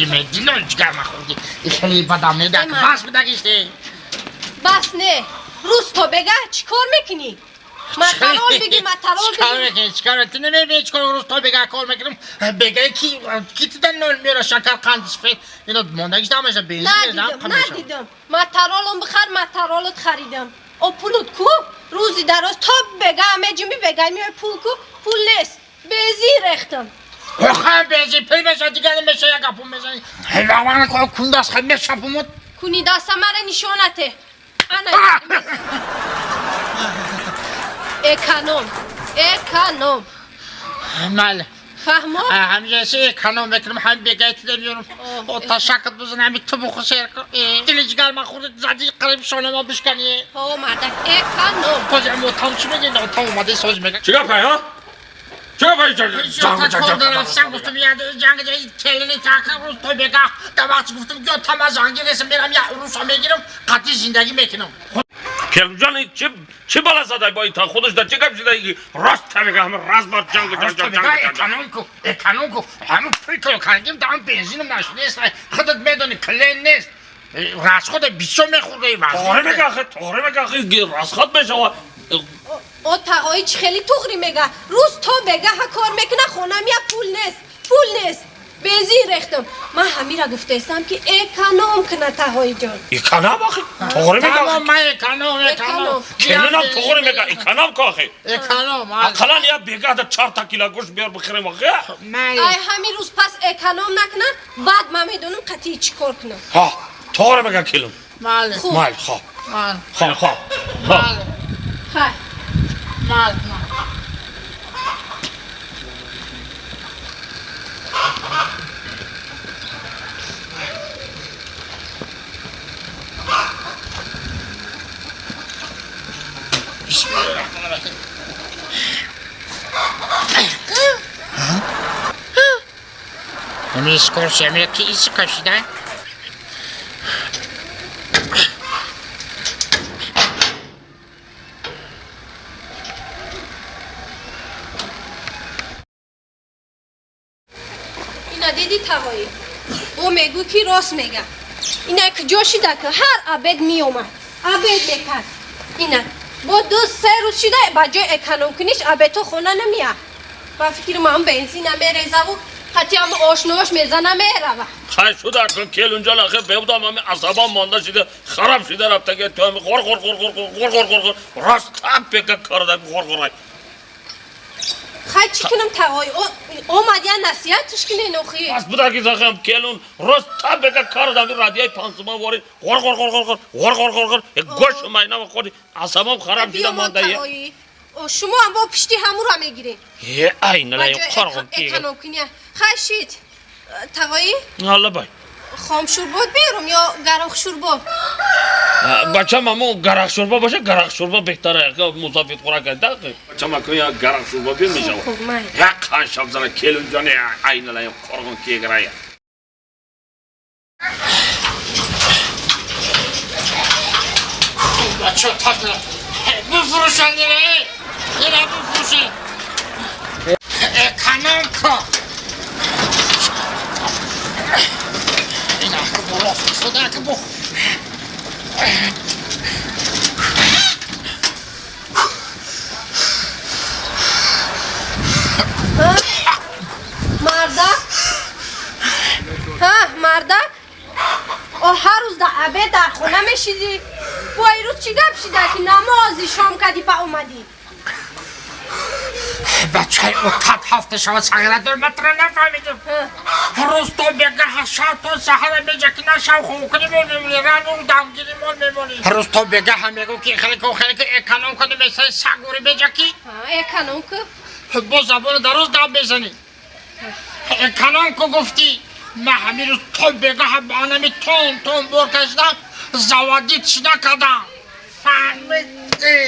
Дилон ҷигар махӯрди. Хеле бадам медак. Бас бидагиште. Бас не. Рӯз то бега чӣ кор мекунӣ? Матарол биги, матарол биги. Чикор мекунӣ? Чикор мекунӣ? Намебинӣ чикор рӯз то бега кор мекунам? Бега ки тида нон меёра, шакар, қанд, сафед. Ино мондагиш ҳамаша бензин. Надидам, надидам. Матаролам бихар, матаролот харидам. О пулут ку? Рӯзи дароз то бега меҷунби, бега меои, пул ку? Пул нест. Бензин рехтам. Охам бензин пул меша, дигар намеша, як гапу мезанӣ. Ҳайвон кундаст хай мешапумуд. Куни даста мара нишонате. Ана. Эконом, эконом. Мал. Фаҳмо? Ҳамҷаси эконом мекунам, ҳам бегай тида меёрам. О ташаккур бизан, ҳами ту буху сер кун. Дили ҷигар ман хӯрд, зади қариб шонама бишкани. Ҳо, мардак, эконом. Ҳозир ам отам чӣ мегӯяд? Отам омада соз мегӯяд. Чӣ гап ҳа? Чӣ гап ҷанг ҷанг рафтам, гуфтам я ҷанг келини тақа рӯз то бега. Да вақт гуфтам ки отама занги ресам, мерам я уруса мегирам, қатъи зиндагӣ мекунам. Келинҷон, чӣ бала задай бо ин худаш дар чӣ гап шуда? Рост табига ҳама раз бар ҷанг ҷанг ҷанг ҷанг. Эконом ку, эконом ку. Ҳамун пул ко кардем, даам бензинам нашудааст. Худат медонӣ, клен нест. Расхода бисёр мехӯрда вазн. Тоғри мега ахи, тоғри мега ахи, расход мешава. О тағои чӣ хеле туғри мега. Рӯз то бегаҳа кор мекуна, хонам я пул нест, пул нест. Бензин рехтам. Ман ҳамира гуфтаистам ки эконом куна тағоиҷон. Эконом ахи, тоғри мега. Тамом, ман эконом, эконом. Келинам тоғри мега, эконом ку ахи. Эконом. Ақаллан я бегаҳ да 4 кило гӯшт биёр бихӯрем ахи. Ай ҳамин рӯз пас эконом накуна, баъд ман медонам қатъи чӣ кор кунам. Ҳа, тоғри мега келин. Мал. Мал, хоб. Мал. Хоб, хоб. Мал. Хай. Мал. Bismillahirrahmanirrahim. Ҳамин скорси ҳамина ки иси кашида? Ина диди тағоӣ? Бо мегӯ ки рост мега. Ина куҷо шида ки ҳар обед меомад, обед мекард. Ина бо 2-3 рӯз шида ба ҷои экономкуниш обедҳо хона намеяд. Ба фикри ман бензина мерезаву ҳатти ҳама ошнош мезана мерава. Хай шуда кун келинҷон ахи, бевдам ҳами асабам монда шида, хароб шида рафтага ту ҳами ғор ғор ғор ғор ғор ғор ғор ғор рост тап бека карда ғор ғор. Хай чӣ кунам тағои? Омад я насиҳатш кунен охи. Пас будаги захам келун рост тап бека карда радиои пансума вори ғор ғор ғор ғор ғор ғор ғор ғор гӯш майна хӯрди асабам хароб шида монда. Шумо ҳам бо пишти ҳамура мегиред. Е ай налай қорғон ки. Эконом куня. Хай шид. Тағои? Алла бай. Хом шӯрбо биёрам ё гарох шӯрбо? Бачам ҳамон гарах шӯрбо боша, гарах шӯрбо беҳтара, мусофир хӯрак да. Бачам аку я гарах шӯрбо биёр мешава. Хуб, май. Як қан шаб зана келинҷон ай налай қорғон ки грая. Бача ташла. Бифурӯшанд ира. Ира бифурӯшанд. Эконом ку. Ина боло фиристода ки бо. Мардак? Ҳа, мардак? О ҳар рӯз дар обед дар хона мешидӣ. Бо ин рӯз чӣ гап шида ки намози шом кардӣ ба омадӣ? Бачаи отат ҳафта шава сағира дор, ман туро нафаҳмидам. Рӯз то бегаҳ, шаб то саҳара меҷа ки на шав хобкунӣ мол мемонӣ, рану дамгирӣ мол мемонӣ. Рӯз то бегаҳ мегӯ ки хеле ку хеле ку эконом кунӣ месаи сагури меҷа ки? Эконом ку? Бо забони дароз дам мезанӣ. Эконом ку гуфтӣ, ман ҳамин рӯз то бегаҳ ба анами тон тон бор кашидам, заводитш накардам. Фаҳмидӣ?